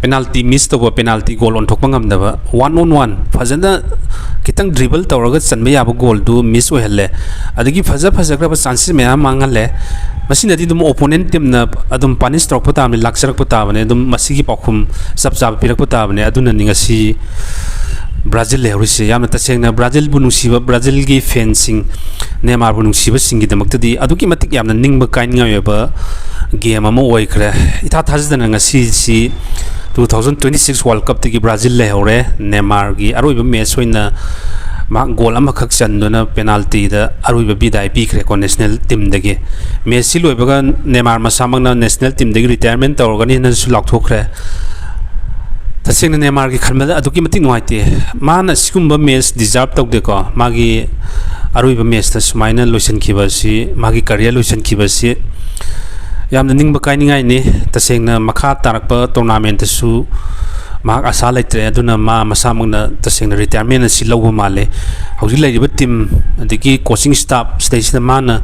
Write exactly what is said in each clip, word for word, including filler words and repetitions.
Penalty ꯃꯤꯁ ꯇꯧꯕ, penalty goal ꯑꯣꯟꯊꯣꯛꯄ ꯉꯝꯗꯕ, ꯋꯥꯟ ꯑꯣꯟ ꯋꯥꯟ ꯐꯖꯅ ꯈꯤꯇꯪ ꯗ꯭ꯔꯤꯕꯜ ꯇꯧꯔꯒ ꯆꯟꯕ ꯌꯥꯕ ꯒꯣꯜꯗꯨ ꯃꯤꯁ ꯑꯣꯏꯍꯜꯂꯦ꯫ ꯑꯗꯒꯤ ꯐꯖ ꯐꯖꯈ꯭ꯔꯕ ꯆꯥꯟꯁꯦꯁ ꯃꯌꯥꯝ ꯃꯥꯡꯍꯜꯂꯦ꯫ ꯃꯁꯤꯅꯗꯤ ꯑꯗꯨꯝ ꯑꯣꯄꯣꯅꯦꯟ ꯇꯤꯝꯅ ꯑꯗꯨꯝ ꯄꯥꯅꯤꯁ ꯇꯧꯔꯛꯄ ꯇꯥꯕꯅꯤ, ꯂꯥꯛꯆꯔꯛꯄ ꯇꯥꯕꯅꯤ, ꯑꯗꯨꯝ ꯃꯁꯤꯒꯤ ꯄꯥꯎꯈꯨꯝ ꯆꯞ ꯆꯥꯕ ꯄꯤꯔꯛꯄ ꯇꯥꯕꯅꯤ꯫ ꯑꯗꯨꯅꯅꯤ ꯉꯁꯤ ꯕ꯭ꯔꯥꯖꯤꯜ ꯂꯩꯍꯧꯔꯤꯁꯦ꯫ ꯌꯥꯝꯅ ꯇꯁꯦꯡꯅ ꯕ꯭ꯔꯥꯖꯤꯜꯕꯨ ꯅꯨꯡꯁꯤꯕ, ꯕ꯭ꯔꯥꯖꯤꯜꯒꯤ ꯐꯦꯟꯁꯤꯡ, ꯅꯦꯃꯥꯔꯕꯨ ꯅꯨꯡꯁꯤꯕꯁꯤꯡꯒꯤꯗꯃꯛꯇꯗꯤ ꯑꯗꯨꯛꯀꯤ ꯃꯇꯤꯛ ꯌꯥꯝꯅ ꯅꯤꯡꯕ ꯀꯥꯏꯅꯤꯡꯉꯥꯏ ꯑꯣꯏꯕ ꯒꯦꯝ ꯑꯃ ꯑꯣꯏꯈ꯭ꯔꯦ꯫ ꯏꯊꯥ ꯊꯥꯖꯗꯅ ꯉꯁꯤꯁꯤ two thousand twenty six World Cupꯇꯒꯤ ꯕ꯭ꯔꯥꯖꯤꯜ ꯂꯩꯍꯧꯔꯦ꯫ ꯅꯦꯃꯥꯔꯒꯤ ꯑꯔꯣꯏꯕ ꯃꯦꯠꯆ ꯑꯣꯏꯅ ꯃꯍꯥꯛ ꯒꯣꯜ ꯑꯃꯈꯛ ꯆꯟꯗꯨꯅ ꯄꯦꯅꯥꯜꯇꯤꯗ ꯑꯔꯣꯏꯕ ꯕꯤꯗꯥꯏ ꯄꯤꯈ꯭ꯔꯦꯀꯣ ꯅꯦꯁꯅꯦꯜ ꯇꯤꯝꯗꯒꯤ꯫ ꯃꯦꯠꯆꯁꯤ ꯂꯣꯏꯕꯒ ꯅꯦꯃꯥꯔ ꯃꯁꯥꯃꯛꯅ ꯅꯦꯁꯅꯦꯜ ꯇꯤꯝꯗꯒꯤ ꯔꯤꯇꯥꯌꯔꯃꯦꯟ ꯇꯧꯔꯒꯅꯤꯅꯁꯨ ꯂꯥꯎꯊꯣꯛꯈ꯭ꯔꯦ꯫ ꯇꯁꯦꯡꯅ ꯅꯦꯃꯥꯔꯒꯤ ꯈꯟꯕꯗ ꯑꯗꯨꯛꯀꯤ ꯃꯇꯤꯛ ꯅꯨꯡꯉꯥꯏꯇꯦ꯫ ꯃꯥꯅ ꯁꯤꯒꯨꯝꯕ ꯃꯦꯠꯆ ꯗꯤꯖꯥꯔꯞ ꯇꯧꯗꯦꯀꯣ꯫ ꯃꯥꯒꯤ ꯑꯔꯣꯏꯕ ꯃꯦꯠꯆꯇ ꯁꯨꯃꯥꯏꯅ ꯂꯣꯏꯁꯤꯟꯈꯤꯕ ꯑꯁꯤ, ꯃꯥꯒꯤ ꯀꯔꯤꯌꯔ ꯂꯣꯏꯁꯤꯟꯈꯤꯕ ꯑꯁꯤ ꯌꯥꯝꯅ ꯅꯤꯡꯕ ꯀꯥꯏꯅꯤꯡꯉꯥꯏꯅꯤ꯫ ꯇꯁꯦꯡꯅ ꯃꯈꯥ ꯇꯥꯔꯛꯄ ꯇꯣꯔꯅꯥꯃꯦꯟꯇꯁꯨ ꯃꯍꯥꯛ ꯑꯁꯥ ꯂꯩꯇ꯭ꯔꯦ꯫ ꯑꯗꯨꯅ ꯃꯥ ꯃꯁꯥꯃꯛꯅ ꯇꯁꯦꯡꯅ ꯔꯤꯇꯥꯌꯔꯃꯦꯟ ꯑꯁꯤ ꯂꯧꯕ ꯃꯥꯜꯂꯦ꯫ ꯍꯧꯖꯤꯛ ꯂꯩꯔꯤꯕ ꯇꯤꯝ, ꯑꯗꯒꯤ ꯀꯣꯆꯤꯡ ꯁ꯭ꯇꯥꯐ ꯁꯤꯗꯩꯁꯤꯗ ꯃꯥꯅ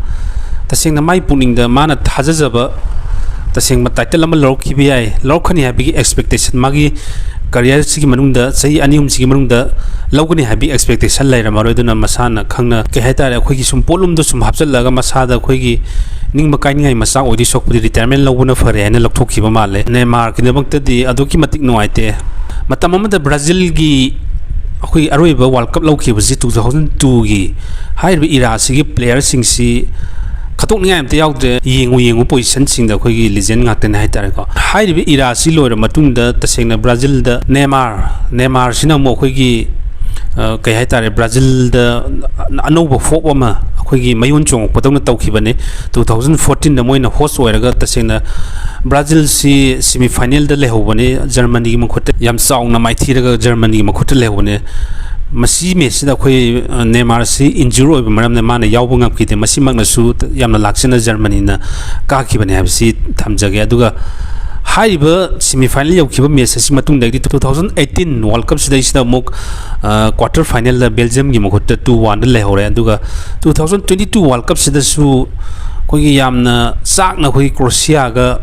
ꯇꯁꯦꯡꯅ ꯃꯥꯏ ꯄꯨꯛꯅꯤꯡꯗ ꯃꯥꯅ ꯊꯥꯖꯖꯕ, ꯇꯁꯦꯡꯕ ꯇꯥꯏꯇꯜ ꯑꯃ ꯂꯧꯔꯛꯈꯤꯕ ꯌꯥꯏ, ꯂꯧꯔꯛꯀꯅꯤ ꯍꯥꯏꯕꯒꯤ ꯑꯦꯛꯁꯄꯦꯛꯇꯦꯁꯟ, ꯃꯥꯒꯤ ꯀꯔꯤꯌꯔꯁꯤꯒꯤ ꯃꯅꯨꯡꯗ, ꯆꯍꯤ ꯑꯅꯤ ꯑꯍꯨꯝꯁꯤꯒꯤ ꯃꯅꯨꯡꯗ ꯂꯧꯒꯅꯤ ꯍꯥꯏꯕꯒꯤ ꯑꯦꯛꯁꯄꯦꯛꯇꯦꯁꯟ ꯂꯩꯔꯝꯃꯔꯣꯏ꯫ ꯑꯗꯨꯅ ꯃꯁꯥꯅ ꯈꯪꯅ, ꯀꯩ ꯍꯥꯏꯇꯥꯔꯦ, ꯑꯩꯈꯣꯏꯒꯤ ꯁꯨꯝ ꯄꯣꯠꯂꯨꯝꯗ ꯁꯨꯝ ꯍꯥꯞꯆꯤꯜꯂꯒ ꯃꯁꯥꯗ ꯑꯩꯈꯣꯏꯒꯤ ꯅꯤꯡꯕ ꯀꯥꯏꯅꯤꯡꯉꯥꯏ ꯃꯆꯥꯛ ꯑꯣꯏꯗꯣꯏ ꯁꯔꯨꯛꯄꯨꯗꯤ ꯔꯤꯇꯥꯌꯔꯃꯦꯟ ꯂꯧꯕꯅ ꯐꯔꯦ ꯍꯥꯏꯅ ꯂꯧꯊꯣꯛꯈꯤꯕ ꯃꯥꯜꯂꯦ꯫ ꯅꯦꯃꯥꯔꯒꯤꯗꯃꯛꯇꯗꯤ ꯑꯗꯨꯛꯀꯤ ꯃꯇꯤꯛ ꯅꯨꯡꯉꯥꯏꯇꯦ꯫ ꯃꯇꯝ ꯑꯃꯗ ꯕ꯭ꯔꯥꯖꯤꯜꯒꯤ ꯑꯩꯈꯣꯏ ꯑꯔꯣꯏꯕ ꯋꯥꯔꯜ ꯀꯞ ꯂꯧꯈꯤꯕꯁꯤ two thousand twoꯒꯤ꯫ ꯍꯥꯏꯔꯤꯕ ꯏꯔꯥꯁꯤꯒꯤ ꯄ꯭ꯂꯦꯌꯔꯁꯤꯡꯁꯤ ꯈꯠꯇꯣꯛꯅꯤꯡꯉꯥꯏ ꯑꯝꯇ ꯌꯥꯎꯗ꯭ꯔꯦ꯫ ꯌꯦꯡꯉꯨ ꯌꯦꯡꯉꯨ ꯄꯣꯖꯤꯁꯟꯁꯤꯡꯗ ꯑꯩꯈꯣꯏꯒꯤ ꯂꯤꯖꯦꯟ ꯉꯥꯛꯇꯅꯤ ꯍꯥꯏꯇꯥꯔꯦꯀꯣ꯫ ꯍꯥꯏꯔꯤꯕ ꯏꯔꯥꯁꯤ ꯂꯣꯏꯔ ꯃꯇꯨꯡꯗ ꯇꯁꯦꯡꯅ ꯕ꯭ꯔꯥꯖꯤꯜꯗ ꯅꯦꯃꯥꯔ, ꯅꯦꯃꯥꯔꯁꯤꯅ ꯑꯃꯨꯛ ꯑꯩꯈꯣꯏꯒꯤ, ꯑ, ꯀꯩ ꯍꯥꯏꯇꯥꯔꯦ, ꯕ꯭ꯔꯥꯖꯤꯜꯗ ꯑꯅꯧꯕ ꯍꯣꯞ ꯑꯃ ꯑꯩꯈꯣꯏꯒꯤ ꯃꯌꯣꯟ ꯆꯣꯡꯉꯛꯄꯗꯧꯅ ꯇꯧꯈꯤꯕꯅꯤ꯫ Two thousand fourteenꯗ ꯃꯣꯏꯅ ꯍꯣꯁ ꯑꯣꯏꯔꯒ ꯇꯁꯦꯡꯅ ꯕ꯭ꯔꯥꯖꯤꯜꯁꯤ ꯁꯦꯃꯤꯐꯥꯏꯅꯦꯜꯗ ꯂꯩꯍꯧꯕꯅꯤ ꯖꯔꯃꯅꯤꯒꯤ ꯃꯈꯨꯠꯇ, ꯌꯥꯝ ꯆꯥꯎꯅ ꯃꯥꯏꯊꯤꯔꯒ ꯖꯔꯃꯅꯤꯒꯤ ꯃꯈꯨꯠꯇ ꯂꯩꯍꯧꯕꯅꯤ꯫ ꯃꯁꯤ ꯃꯦꯠꯁꯁꯤꯗ ꯑꯩꯈꯣꯏ, ꯑ, ꯅꯦꯃꯥꯔꯁꯤ ꯏꯟꯖꯨꯔ ꯑꯣꯏꯕ ꯃꯔꯝꯅ ꯃꯥꯅ ꯌꯥꯎꯕ ꯉꯝꯈꯤꯗꯦ꯫ ꯃꯁꯤꯃꯛꯅꯁꯨ ꯌꯥꯝꯅ ꯂꯥꯛꯆꯅ ꯖꯔꯃꯅꯤꯅ ꯀꯥꯈꯤꯕꯅꯤ ꯍꯥꯏꯕꯁꯤ ꯊꯝꯖꯒꯦ꯫ ꯑꯗꯨꯒ ꯍꯥꯏꯔꯤꯕ ꯁꯦꯃꯤꯐꯥꯏꯅꯦꯜ ꯌꯧꯈꯤꯕ ꯃꯦꯠꯁ ꯑꯁꯤ ꯃꯇꯨꯡꯗꯒꯤꯗꯤ two thousand eighteen ꯋꯥꯔꯜ ꯀꯞꯁꯤꯗꯩꯁꯤꯗ ꯑꯃꯨꯛ, ꯑ, ꯀ꯭ꯋꯥꯔꯇꯔ ꯐꯥꯏꯅꯦꯜꯗ ꯕꯦꯜꯖꯤꯌꯝꯒꯤ ꯃꯈꯨꯠꯇ two oneꯗ ꯂꯩꯍꯧꯔꯦ꯫ ꯑꯗꯨꯒ two thousand twenty two world ꯀꯞꯁꯤꯗꯁꯨ ꯑꯩꯈꯣꯏꯒꯤ ꯌꯥꯝꯅ ꯆꯥꯛꯅ ꯑꯩꯈꯣꯏꯒꯤ ꯀ꯭ꯔꯣꯁꯤꯌꯥꯒ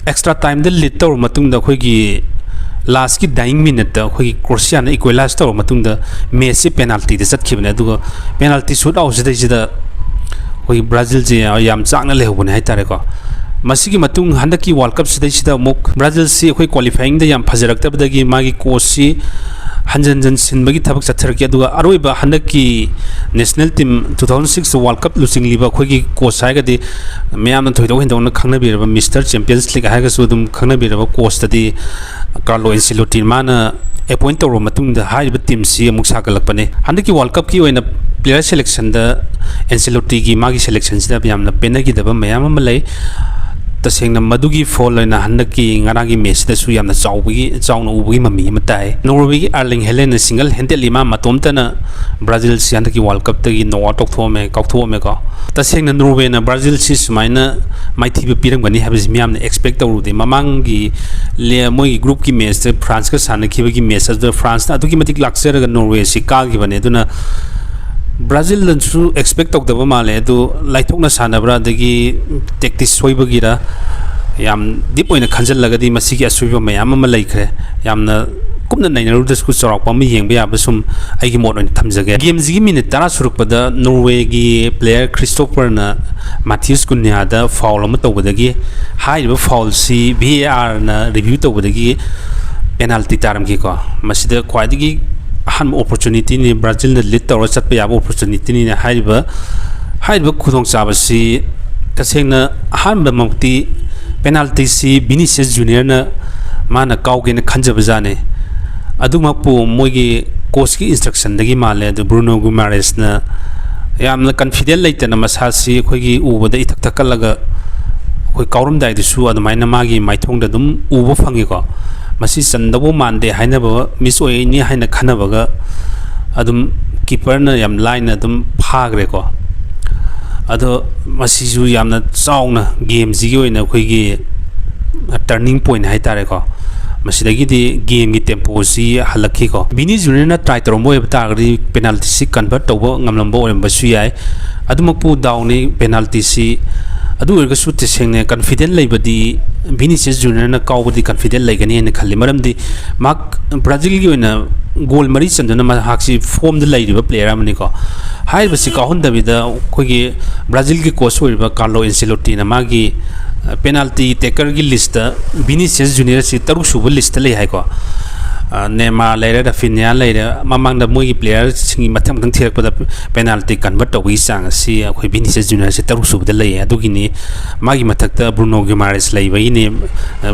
ꯑꯦꯛꯁꯇ꯭ꯔꯥ ꯇꯥꯏꯝꯗ ꯂꯤꯗ ꯇꯧꯔ ꯃꯇꯨꯡꯗ ꯑꯩꯈꯣꯏꯒꯤ ꯂꯥꯁꯀꯤ ꯗꯥꯏꯌꯤꯡ ꯃꯤꯅꯠꯇ ꯑꯩꯈꯣꯏꯒꯤ ꯀ꯭ꯔꯣꯁꯤꯌꯥꯅ ꯏꯀ꯭ꯋꯦꯂꯥꯏꯁ ꯇꯧꯔꯕ ꯃꯇꯨꯡꯗ ꯃꯦꯠꯁꯁꯤ ꯄꯦꯅꯥꯜꯇꯤꯗ ꯆꯠꯈꯤꯕꯅꯦ꯫ ꯑꯗꯨꯒ ꯄꯦꯅꯥꯜꯇꯤ ꯁꯨꯠ ꯑꯥꯎꯠꯁꯤꯗꯩꯁꯤꯗ ꯑꯩꯈꯣꯏꯒꯤ ꯕ꯭ꯔꯥꯖꯤꯜꯁꯦ ꯌꯥꯝ ꯆꯥꯛꯅ ꯂꯩꯍꯧꯕꯅꯦ ꯍꯥꯏꯇꯥꯔꯦꯀꯣ꯫ ꯃꯁꯤꯒꯤ ꯃꯇꯨꯡ ꯍꯟꯗꯛꯀꯤ ꯋꯥꯔꯜ ꯀꯞꯁꯤꯗꯩꯁꯤꯗ ꯑꯃꯨꯛ ꯕ꯭ꯔꯥꯖꯤꯜꯁꯤ ꯑꯩꯈꯣꯏ ꯀ꯭ꯋꯥꯂꯤꯐꯥꯏꯌꯤꯡꯗ ꯌꯥꯝ ꯐꯖꯔꯛꯇꯕꯗꯒꯤ ꯃꯥꯒꯤ ꯀꯣꯆꯁꯤ ꯍꯟꯖꯟ ꯍꯟꯖꯟ ꯁꯤꯟꯕꯒꯤ ꯊꯕꯛ ꯆꯠꯊꯔꯛꯈꯤ꯫ ꯑꯗꯨꯒ ꯑꯔꯣꯏꯕ ꯍꯟꯗꯛꯀꯤ national team two thousand six world cup ꯂꯨꯆꯤꯡꯂꯤꯕ ꯑꯩꯈꯣꯏꯒꯤ ꯀꯣꯆ ꯍꯥꯏꯔꯒꯗꯤ ꯃꯌꯥꯝꯅ ꯊꯣꯏꯗꯣꯛ ꯍꯦꯟꯗꯣꯛꯅ ꯈꯪꯅꯕꯤꯔꯕ ꯃꯤꯁꯇꯔ ꯆꯦꯝꯄꯤꯌꯟꯁ ꯂꯤꯛ ꯍꯥꯏꯔꯒꯁꯨ ꯑꯗꯨꯝ ꯈꯪꯅꯕꯤꯔꯕ ꯀꯣꯆꯇꯗꯤ ꯀꯥꯔꯂꯣ ꯑꯦꯟꯁꯦꯂꯣꯇꯤ ꯃꯥꯅ ꯑꯦꯄꯣꯏꯟ ꯇꯧꯔꯕ ꯃꯇꯨꯡꯗ ꯍꯥꯏꯔꯤꯕ ꯇꯤꯝꯁꯤ ꯑꯃꯨꯛ ꯁꯥꯒꯠꯂꯛꯄꯅꯤ꯫ ꯍꯟꯗꯛꯀꯤ ꯋꯥꯔꯜ ꯀꯞꯀꯤ ꯑꯣꯏꯅ ꯄ꯭ꯂꯦꯌꯔ ꯁꯦꯂꯦꯛꯁꯟꯗ ꯑꯦꯟꯁꯦꯂꯣꯇꯤꯒꯤ ꯃꯥꯒꯤ ꯁꯦꯂꯦꯛꯁꯟꯁꯤꯗ ꯌꯥꯝꯅ ꯄꯦꯟꯅꯈꯤꯗꯕ ꯃꯌꯥꯝ ꯑꯃ ꯂꯩ꯫ ꯇꯁꯦꯡꯅ ꯃꯗꯨꯒꯤ ꯐꯣꯜ ꯑꯣꯏꯅ ꯍꯟꯗꯛꯀꯤ ꯉꯔꯥꯡꯒꯤ ꯃꯦꯠꯁꯁꯤꯗꯁꯨ ꯌꯥꯝꯅ ꯆꯥꯎꯕꯒꯤ, ꯆꯥꯎꯅ ꯎꯕꯒꯤ ꯃꯃꯤ ꯑꯃ ꯇꯥꯏ꯫ ꯅꯣꯔꯋꯦꯒꯤ ꯑꯥꯔꯂꯤꯡ ꯍꯦꯂꯦꯟꯅ ꯁꯤꯡꯒꯜ ꯍꯦꯟꯗꯦꯠꯂꯤ ꯃꯥ ꯃꯇꯣꯝꯇꯅ ꯕ꯭ꯔꯥꯖꯤꯜꯁꯤ ꯍꯟꯗꯛꯀꯤ ꯋꯥꯔꯜ ꯀꯞꯇꯒꯤ ꯅꯣꯛ ꯑꯥꯎꯠ ꯇꯧꯊꯣꯛꯑꯝꯃꯦ, ꯀꯥꯎꯊꯣꯛꯑꯝꯃꯦꯀꯣ꯫ ꯇꯁꯦꯡꯅ ꯅꯣꯔꯋꯦꯅ ꯕ꯭ꯔꯥꯖꯤꯜꯁꯤ ꯁꯨꯃꯥꯏꯅ ꯃꯥꯏꯊꯤꯕ ꯄꯤꯔꯝꯒꯅꯤ ꯍꯥꯏꯕꯁꯤ ꯃꯤꯌꯥꯝꯅ ꯑꯦꯛꯁꯄꯦꯛ ꯇꯧꯔꯨꯗꯦ꯫ ꯃꯃꯥꯡꯒꯤ ꯂꯦ-, ꯃꯣꯏꯒꯤ ꯒ꯭ꯔꯨꯞꯀꯤ ꯃꯦꯠꯁꯇ ꯐ꯭ꯔꯥꯟꯁꯀ ꯁꯥꯟꯅꯈꯤꯕꯒꯤ ꯃꯦꯠꯁ ꯑꯗꯨꯗ ꯐ꯭ꯔꯥꯟꯁꯅ ꯑꯗꯨꯛꯀꯤ ꯃꯇꯤꯛ ꯂꯥꯛꯆꯔꯒ ꯅꯣꯔꯋꯦꯁꯤ ꯀꯥꯈꯤꯕꯅꯦ꯫ ꯑꯗꯨꯅ ꯕ꯭ꯔꯥꯖꯤꯜꯅꯁꯨ ꯑꯦꯛꯁꯄꯦꯛ ꯇꯧꯗꯕ ꯃꯥꯜꯂꯦ꯫ ꯑꯗꯨ ꯂꯥꯏꯊꯣꯛꯅ ꯁꯥꯟꯅꯕ꯭ꯔꯥ, ꯑꯗꯒꯤ ꯇꯦꯛꯇꯤꯛ ꯁꯣꯏꯕꯒꯤꯔ, ꯌꯥꯝ ꯗꯤꯞ ꯑꯣꯏꯅ ꯈꯟꯖꯤꯜꯂꯒꯗꯤ ꯃꯁꯤꯒꯤ ꯑꯁꯣꯏꯕ ꯃꯌꯥꯝ ꯑꯃ ꯂꯩꯈ꯭ꯔꯦ꯫ ꯌꯥꯝꯅ ꯀꯨꯞꯅ ꯅꯩꯅꯔꯨꯗ꯭ꯔꯁꯨ ꯆꯥꯎꯔꯥꯛꯄ ꯑꯃ ꯌꯦꯡꯕ ꯌꯥꯕ ꯁꯨꯝ ꯑꯩꯒꯤ ꯃꯣꯠ ꯑꯣꯏꯅ ꯊꯝꯖꯒꯦ꯫ ꯒꯦꯝꯁꯤꯒꯤ ꯃꯤꯅꯤꯠ ꯇꯔꯥ ꯁꯨꯔꯛꯄꯗ ꯅꯣꯔꯋꯦꯒꯤ ꯄ꯭ꯂꯦꯌꯔ ꯈ꯭ꯔꯤꯁꯇꯣꯐꯔꯅ ꯃꯥꯊꯤꯌꯨꯁ ꯀꯨꯟꯌꯥꯗ ꯐꯥꯎꯜ ꯑꯃ ꯇꯧꯕꯗꯒꯤ, ꯍꯥꯏꯔꯤꯕ ꯐꯥꯎꯜꯁꯤ ꯚꯤ ꯑꯦ ꯑꯥꯔꯅ ꯔꯤꯚ꯭ꯌꯨ ꯇꯧꯕꯗꯒꯤ ꯄꯦꯅꯥꯜꯇꯤ ꯇꯥꯔꯝꯈꯤꯀꯣ꯫ ꯃꯁꯤꯗ ꯈ꯭ꯋꯥꯏꯗꯒꯤ ꯑꯍꯥꯟꯕ ꯑꯣꯄꯣꯔꯆꯨꯅꯤꯇꯤꯅꯤ, ꯕ꯭ꯔꯥꯖꯤꯜꯅ ꯂꯤꯗ ꯇꯧꯔꯒ ꯆꯠꯄ ꯌꯥꯕ ꯑꯣꯄꯣꯔꯆꯨꯅꯤꯇꯤꯅꯤꯅ ꯍꯥꯏꯔꯤꯕ, ꯍꯥꯏꯔꯤꯕ ꯈꯨꯗꯣꯡꯆꯥꯕꯁꯤ ꯇꯁꯦꯡꯅ ꯑꯍꯥꯟꯕꯃꯛꯇꯤ ꯄꯦꯅꯥꯜꯇꯤꯁꯤ ꯚꯤꯅꯤꯁꯤꯌꯁ ꯖꯨꯅꯤꯌꯔꯅ ꯃꯥꯅ ꯀꯥꯎꯒꯦꯅ ꯈꯟꯖꯕꯖꯥꯠꯅꯤ꯫ ꯑꯗꯨꯃꯛꯄꯨ ꯃꯣꯏꯒꯤ ꯀꯣꯆꯀꯤ ꯏꯟꯁꯇ꯭ꯔꯛꯁꯟꯗꯒꯤ ꯃꯥꯜꯂꯦ, ꯑꯗꯨ ꯕ꯭ꯔꯨꯅꯣ ꯒꯨꯃꯥꯔꯦꯁꯅ ꯌꯥꯝꯅ ꯀꯟꯐꯤꯗꯦꯟ ꯂꯩꯇꯅ ꯃꯁꯥꯁꯤ ꯑꯩꯈꯣꯏꯒꯤ ꯎꯕꯗ ꯏꯊꯛ ꯊꯛꯀꯠꯂꯒ ꯑꯩꯈꯣꯏ ꯀꯥꯎꯔꯝꯗꯥꯏꯗꯁꯨ ꯑꯗꯨꯃꯥꯏꯅ ꯃꯥꯒꯤ ꯃꯥꯏꯊꯣꯡꯗ ꯑꯗꯨꯝ ꯎꯕ ꯐꯪꯉꯤꯀꯣ꯫ ꯃꯁꯤ ꯆꯟꯗꯧꯕ ꯃꯥꯟꯗꯦ ꯍꯥꯏꯅꯕ, ꯃꯤꯁ ꯑꯣꯏꯅꯤ ꯍꯥꯏꯅ ꯈꯟꯅꯕꯒ ꯑꯗꯨꯝ ꯀꯤꯄꯔꯅ ꯌꯥꯝ ꯂꯥꯏꯅ ꯑꯗꯨꯝ ꯐꯥꯈ꯭ꯔꯦꯀꯣ꯫ ꯑꯗꯣ ꯃꯁꯤꯁꯨ ꯌꯥꯝꯅ ꯆꯥꯎꯅ ꯒꯦꯝꯁꯤꯒꯤ ꯑꯣꯏꯅ ꯑꯩꯈꯣꯏꯒꯤ ꯇꯔꯅꯤꯡ ꯄꯣꯏꯟ ꯍꯥꯏꯇꯥꯔꯦꯀꯣ꯫ ꯃꯁꯤꯗꯒꯤꯗꯤ ꯒꯦꯝꯒꯤ ꯇꯦꯝꯄꯣꯁꯤ ꯍꯜꯂꯛꯈꯤꯀꯣ꯫ ꯚꯤꯅꯤ ꯖꯨꯅꯤꯌꯔꯅ ꯇ꯭ꯔꯥꯏ ꯇꯧꯔꯝꯕ ꯑꯣꯏꯕ ꯇꯥꯔꯒꯗꯤ ꯄꯦꯅꯥꯜꯇꯤꯁꯤ ꯀꯟꯚꯔꯠ ꯇꯧꯕ ꯉꯝꯂꯝꯕ ꯑꯣꯏꯔꯝꯕꯁꯨ ꯌꯥꯏ꯫ ꯑꯗꯨꯃꯛꯄꯨ ꯗꯥꯎꯅꯤ, ꯄꯦꯅꯥꯜꯇꯤꯁꯤ ꯑꯗꯨ ꯑꯣꯏꯔꯒꯁꯨ ꯇꯁꯦꯡꯅ confident ꯂꯩꯕꯗꯤ ꯚꯤꯅꯤꯁꯤꯌꯁ ꯖꯨꯅꯤꯌꯔꯅ ꯀꯥꯎꯕꯗꯤ confident ꯂꯩꯒꯅꯤ ꯍꯥꯏꯅ ꯈꯜꯂꯤ꯫ ꯃꯔꯝꯗꯤ ꯃꯍꯥꯛ ꯕ꯭ꯔꯥꯖꯤꯜꯒꯤ ꯑꯣꯏꯅ ꯒꯣꯜ ꯃꯔꯤ ꯆꯟꯗꯨꯅ ꯃꯍꯥꯛꯁꯤ ꯐꯣꯝꯗ ꯂꯩꯔꯤꯕ ꯄ꯭ꯂꯦꯌꯔ ꯑꯃꯅꯤꯀꯣ꯫ ꯍꯥꯏꯔꯤꯕꯁꯤ ꯀꯥꯎꯍꯟꯗꯕꯤꯗ ꯑꯩꯈꯣꯏꯒꯤ ꯕ꯭ꯔꯥꯖꯤꯜꯒꯤ ꯀꯣꯆ ꯑꯣꯏꯔꯤꯕ ꯀꯥꯔꯂꯣ ꯑꯦꯟꯆꯦꯂꯣꯇꯤꯅ ꯃꯥꯒꯤ ꯄꯦꯅꯥꯜꯇꯤ ꯇꯦꯀꯔꯒꯤ ꯂꯤꯁꯇ ꯚꯤꯅꯤꯁꯤꯌꯁ ꯖꯨꯅꯤꯌꯔꯁꯤ ꯇꯔꯨꯛ ꯁꯨꯕ ꯂꯤꯁꯇ ꯂꯩ ꯍꯥꯏꯀꯣ꯫ ꯅꯦꯃꯥꯔ ꯂꯩꯔꯦ, ꯔꯥꯐꯤꯅꯤꯌꯥ ꯂꯩꯔꯦ, ꯃꯃꯥꯡꯗ ꯃꯣꯏꯒꯤ ꯄ꯭ꯂꯦꯌꯔꯁꯤꯡꯒꯤ ꯃꯊꯪ ꯃꯊꯪ ꯊꯤꯔꯛꯄꯗ ꯄꯦꯅꯥꯜꯇꯤ ꯀꯟꯚꯔꯠ ꯇꯧꯕꯒꯤ ꯆꯥꯡ ꯑꯁꯤ ꯑꯩꯈꯣꯏ ꯚꯤꯅꯤꯁꯤꯌꯁ ꯖꯨꯅꯤꯌꯔꯁꯤ ꯇꯔꯨꯛ ꯁꯨꯕꯗ ꯂꯩꯌꯦ꯫ ꯑꯗꯨꯒꯤꯅꯤ ꯃꯥꯒꯤ ꯃꯊꯛꯇ ꯕ꯭ꯔꯨꯅꯣ ꯒꯤꯃꯥꯔꯦꯁ ꯂꯩꯕꯒꯤꯅꯤ꯫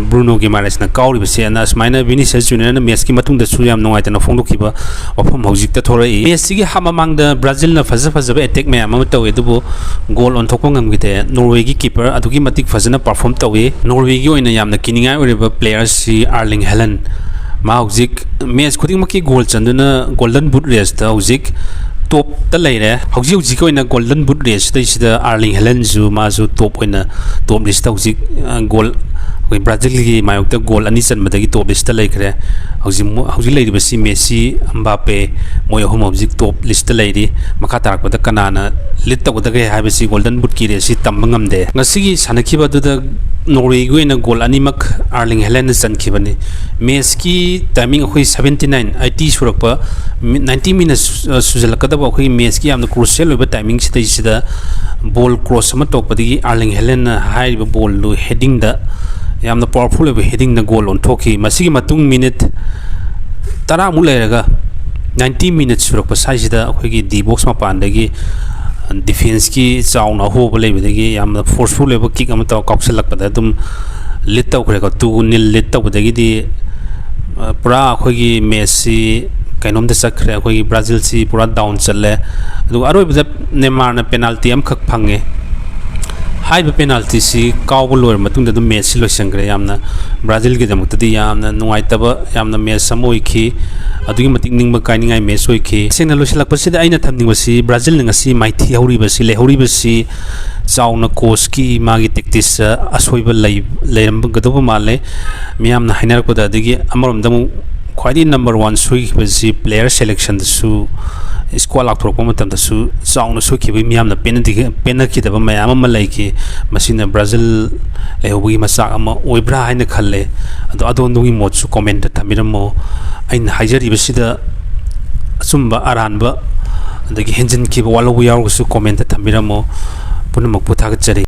ꯕ꯭ꯔꯨꯅꯣ ꯒꯤꯃꯥꯔꯦꯁꯅ ꯀꯥꯎꯔꯤꯕꯁꯦ꯫ ꯑꯁꯨꯃꯥꯏꯅ ꯚꯤꯅꯤꯁꯤꯌꯁ ꯖꯨꯅꯤꯌꯔꯅ ꯃꯦꯠꯁꯀꯤ ꯃꯇꯨꯡꯗꯁꯨ ꯌꯥꯝ ꯅꯨꯡꯉꯥꯏꯇꯅ ꯐꯣꯡꯗꯣꯛꯈꯤꯕ ꯋꯥꯐꯝ ꯍꯧꯖꯤꯛꯇ ꯊꯣꯔꯛꯏ꯫ ꯃꯦꯠꯁꯁꯤꯒꯤ ꯍꯥꯞ ꯃꯃꯥꯡꯗ ꯕ꯭ꯔꯥꯖꯤꯜꯅ ꯐꯖ ꯐꯖꯕ ꯑꯦꯇꯦꯛ ꯃꯌꯥꯝ ꯑꯃ ꯇꯧꯏ, ꯑꯗꯨꯕꯨ ꯒꯣꯜ ꯑꯣꯟꯊꯣꯛꯄ ꯉꯝꯈꯤꯗꯦ꯫ ꯅꯣꯔꯋꯦꯒꯤ ꯀꯤꯄꯔ ꯑꯗꯨꯛꯀꯤ ꯃꯇꯤꯛ ꯐꯖꯅ ꯄꯔꯐꯣꯝ ꯇꯧꯏ꯫ ꯅꯣꯔꯋꯦꯒꯤ ꯑꯣꯏꯅ ꯌꯥꯝꯅ ꯀꯤꯅꯤꯡꯉꯥꯏ ꯑꯣꯏꯔꯤꯕ ꯄ꯭ꯂꯦꯌꯔꯁꯤ ꯑꯥꯔꯂꯤꯡ ꯍꯦꯂꯟ꯫ ꯃꯥ ꯍꯧꯖꯤꯛ ꯃꯦꯠꯁ ꯈꯨꯗꯤꯡꯃꯛꯀꯤ ꯒꯣꯜ ꯆꯟꯗꯨꯅ ꯒꯣꯜꯗꯟ ꯕꯨꯠ ꯔꯦꯁꯇ ꯍꯧꯖꯤꯛ ꯇꯣꯞꯇ ꯂꯩꯔꯦ꯫ ꯍꯧꯖꯤꯛ ꯍꯧꯖꯤꯛꯀꯤ ꯑꯣꯏꯅ ꯒꯣꯜꯗꯟ ꯕꯨꯠ ꯔꯦꯁꯁꯤꯗꯩꯁꯤꯗ ꯑꯥꯔꯂꯤꯡ ꯍꯦꯂꯟꯁꯨ ꯃꯥꯁꯨ ꯇꯣꯞ ꯑꯣꯏꯅ, ꯇꯣꯞ ꯂꯤꯁꯇ ꯍꯧꯖꯤꯛ, ꯑ, ꯒꯣꯜ, ꯑꯩꯈꯣꯏ ꯕ꯭ꯔꯥꯖꯤꯜꯒꯤ ꯃꯥꯌꯣꯛꯇ ꯒꯣꯜ ꯑꯅꯤ ꯆꯟꯕꯗꯒꯤ ꯇꯣꯞ ꯂꯤꯁꯇ ꯂꯩꯈ꯭ꯔꯦ꯫ ꯍꯧꯖꯤꯛ ꯃꯣ-, ꯍꯧꯖꯤꯛ ꯂꯩꯔꯤꯕꯁꯤ ꯃꯦꯁꯤ, ꯑꯝꯕꯥꯄꯦ, ꯃꯣꯏ ꯑꯍꯨꯝ ꯍꯧꯖꯤꯛ ꯇꯣꯞ ꯂꯤꯁꯇ ꯂꯩꯔꯤ꯫ ꯃꯈꯥ ꯇꯥꯔꯛꯄꯗ ꯀꯅꯥꯅ ꯂꯤꯗ ꯇꯧꯒꯗꯒꯦ ꯍꯥꯏꯕꯁꯤ ꯒꯣꯜꯗꯟ ꯕꯨꯠꯀꯤ ꯔꯦꯁꯁꯤ ꯇꯝꯕ ꯉꯝꯗꯦ꯫ ꯉꯁꯤꯒꯤ ꯁꯥꯟꯅꯈꯤꯕ ꯑꯗꯨꯗ ꯅꯣꯔꯋꯦꯒꯤ ꯑꯣꯏꯅ ꯒꯣꯜ ꯑꯅꯤꯃꯛ ꯑꯥꯔꯂꯤꯡ ꯍꯦꯂꯟꯅ ꯆꯟꯈꯤꯕꯅꯤ꯫ ꯃꯦꯠꯁꯀꯤ ꯇꯥꯏꯃꯤꯡ ꯑꯩꯈꯣꯏ seventy nine, eighty ꯁꯨꯔꯛꯄ, ꯃꯤ-, ninety ꯃꯤꯅꯠ ꯁꯨ-, ꯑ, ꯁꯨꯖꯜꯂꯛꯀꯗꯕ ꯑꯩꯈꯣꯏꯒꯤ ꯃꯦꯠꯁꯀꯤ ꯌꯥꯝꯅ ꯀ꯭ꯔꯨꯁꯤꯌꯦꯜ ꯑꯣꯏꯕ ꯇꯥꯏꯃꯤꯡꯁꯤꯗꯩꯁꯤꯗ ꯕꯣꯜ ꯀ꯭ꯔꯣꯁ ꯑꯃ ꯇꯧꯔꯛꯄꯗꯒꯤ ꯑꯥꯔꯂꯤꯡ ꯍꯦꯂꯟꯅ ꯍꯥꯏꯔꯤꯕ ꯕꯣꯜꯗꯨ ꯍꯦꯗꯤꯡꯗ, ꯌꯥꯝꯅ ꯄꯋꯥꯔꯐꯨꯜ ꯑꯣꯏꯕ ꯍꯦꯗꯤꯡꯗ ꯒꯣꯜ ꯑꯣꯟꯊꯣꯛꯈꯤ꯫ ꯃꯁꯤꯒꯤ ꯃꯇꯨꯡ ꯃꯤꯅꯤꯠ ꯇꯔꯥꯃꯨꯛ ꯂꯩꯔꯒ, ninety ꯃꯤꯅꯠ ꯁꯨꯔꯛꯄ ꯁ꯭ꯋꯥꯏꯁꯤꯗ ꯑꯩꯈꯣꯏꯒꯤ ꯗꯤ ꯕꯣꯛꯁ ꯃꯄꯥꯟꯗꯒꯤ ꯗꯤꯐꯦꯟꯁꯀꯤ ꯆꯥꯎꯅ ꯑꯍꯣꯕ ꯂꯩꯕꯗꯒꯤ ꯌꯥꯝꯅ ꯐꯣꯔꯁꯐꯨꯜ ꯑꯣꯏꯕ ꯀꯤꯛ ꯑꯃ ꯇꯧꯔ ꯀꯥꯎꯁꯜꯂꯛꯄꯗ ꯑꯗꯨꯝ ꯂꯤꯗ ꯇꯧꯈ꯭ꯔꯦꯀꯣ꯫ Two nil ꯂꯤꯗ ꯇꯧꯕꯗꯒꯤꯗꯤ, ꯑ, ꯄꯨꯔꯥ ꯑꯩꯈꯣꯏꯒꯤ ꯃꯦꯠꯁꯁꯤ ꯀꯩꯅꯣꯝꯗ ꯆꯠꯈ꯭ꯔꯦ꯫ ꯑꯩꯈꯣꯏꯒꯤ ꯕ꯭ꯔꯥꯖꯤꯜꯁꯤ ꯄꯨꯔꯥ ꯗꯥꯎꯟ ꯆꯠꯂꯦ꯫ ꯑꯗꯨꯒ ꯑꯔꯣꯏꯕꯗ ꯅꯦꯃꯥꯔꯅ ꯄꯦꯅꯥꯜꯇꯤ ꯑꯃꯈꯛ ꯐꯪꯉꯦ꯫ ꯍꯥꯏꯔꯤꯕ ꯄꯦꯅꯥꯜꯇꯤꯁꯤ ꯀꯥꯎꯕ ꯂꯣꯏꯔ ꯃꯇꯨꯡꯗ ꯑꯗꯨꯝ ꯃꯦꯠꯁꯁꯤ ꯂꯣꯏꯁꯤꯟꯈ꯭ꯔꯦ꯫ ꯌꯥꯝꯅ ꯕ꯭ꯔꯥꯖꯤꯜꯒꯤꯗꯃꯛꯇꯗꯤ ꯌꯥꯝꯅ ꯅꯨꯡꯉꯥꯏꯇꯕ, ꯌꯥꯝꯅ ꯃꯦꯠꯁ ꯑꯃ ꯑꯣꯏꯈꯤ꯫ ꯑꯗꯨꯛꯀꯤ ꯃꯇꯤꯛ ꯅꯤꯡꯕ ꯀꯥꯏꯅꯤꯡꯉꯥꯏ ꯃꯦꯠꯁ ꯑꯣꯏꯈꯤ꯫ ꯇꯁꯦꯡꯅ ꯂꯣꯏꯁꯤꯜꯂꯛꯄꯁꯤꯗ ꯑꯩꯅ ꯊꯝꯅꯤꯡꯕꯁꯤ, ꯕ꯭ꯔꯥꯖꯤꯜꯅ ꯉꯁꯤ ꯃꯥꯏꯊꯤ ꯍꯧꯔꯤꯕꯁꯤ, ꯂꯩꯍꯧꯔꯤꯕꯁꯤ ꯆꯥꯎꯅ ꯀꯣꯆꯀꯤ ꯃꯥꯒꯤ ꯇꯦꯛꯇꯤꯛꯁꯇ ꯑꯁꯣꯏꯕ ꯂꯩ-, ꯂꯩꯔꯝꯒꯗꯧꯕ ꯃꯥꯜꯂꯦ꯫ ꯃꯤꯌꯥꯝꯅ ꯍꯥꯏꯅꯔꯛꯄꯗ, ꯑꯗꯒꯤ ꯑꯃꯔꯣꯝꯗ ꯑꯃꯨꯛ ꯈ꯭ꯋꯥꯏꯗꯒꯤ ꯅꯝꯕꯔ ꯋꯥꯟ ꯁꯣꯏꯈꯤꯕꯁꯤ ꯄ꯭ꯂꯦꯌꯔ ꯁꯦꯂꯦꯛꯁꯟꯗꯁꯨ, ꯁ꯭ꯀ꯭ꯋꯥꯗ ꯂꯥꯎꯊꯣꯔꯛꯄ ꯃꯇꯝꯗꯁꯨ ꯆꯥꯎꯅ ꯁꯣꯏꯈꯤꯕꯒꯤ ꯃꯤꯌꯥꯝꯅ ꯄꯦꯟꯅꯗꯤ-, ꯄꯦꯟꯅꯈꯤꯗꯕ ꯃꯌꯥꯝ ꯑꯃ ꯂꯩꯈꯤ꯫ ꯃꯁꯤꯅ ꯕ꯭ꯔꯥꯖꯤꯜ ꯂꯩꯍꯧꯕꯒꯤ ꯃꯆꯥꯛ ꯑꯃ ꯑꯣꯏꯕ꯭ꯔꯥ ꯍꯥꯏꯅ ꯈꯜꯂꯦ꯫ ꯑꯗꯣ ꯑꯗꯣꯝꯗꯣꯝꯒꯤ ꯃꯣꯠꯁꯨ ꯀꯣꯃꯦꯟꯇ ꯊꯝꯕꯤꯔꯝꯃꯣ꯫ ꯑꯩꯅ ꯍꯥꯏꯖꯔꯤꯕꯁꯤꯗ ꯑꯆꯨꯝꯕ ꯑꯔꯥꯟꯕ ꯑꯗꯒꯤ ꯍꯦꯟꯖꯤꯟꯈꯤꯕ ꯋꯥꯠꯍꯧꯕ ꯌꯥꯎꯔꯒꯁꯨ ꯀꯣꯃꯦꯟꯇ ꯊꯝꯕꯤꯔꯝꯃꯣ꯫ ꯄꯨꯝꯅꯃꯛꯄꯨ ꯊꯥꯒꯠꯆꯔꯤ꯫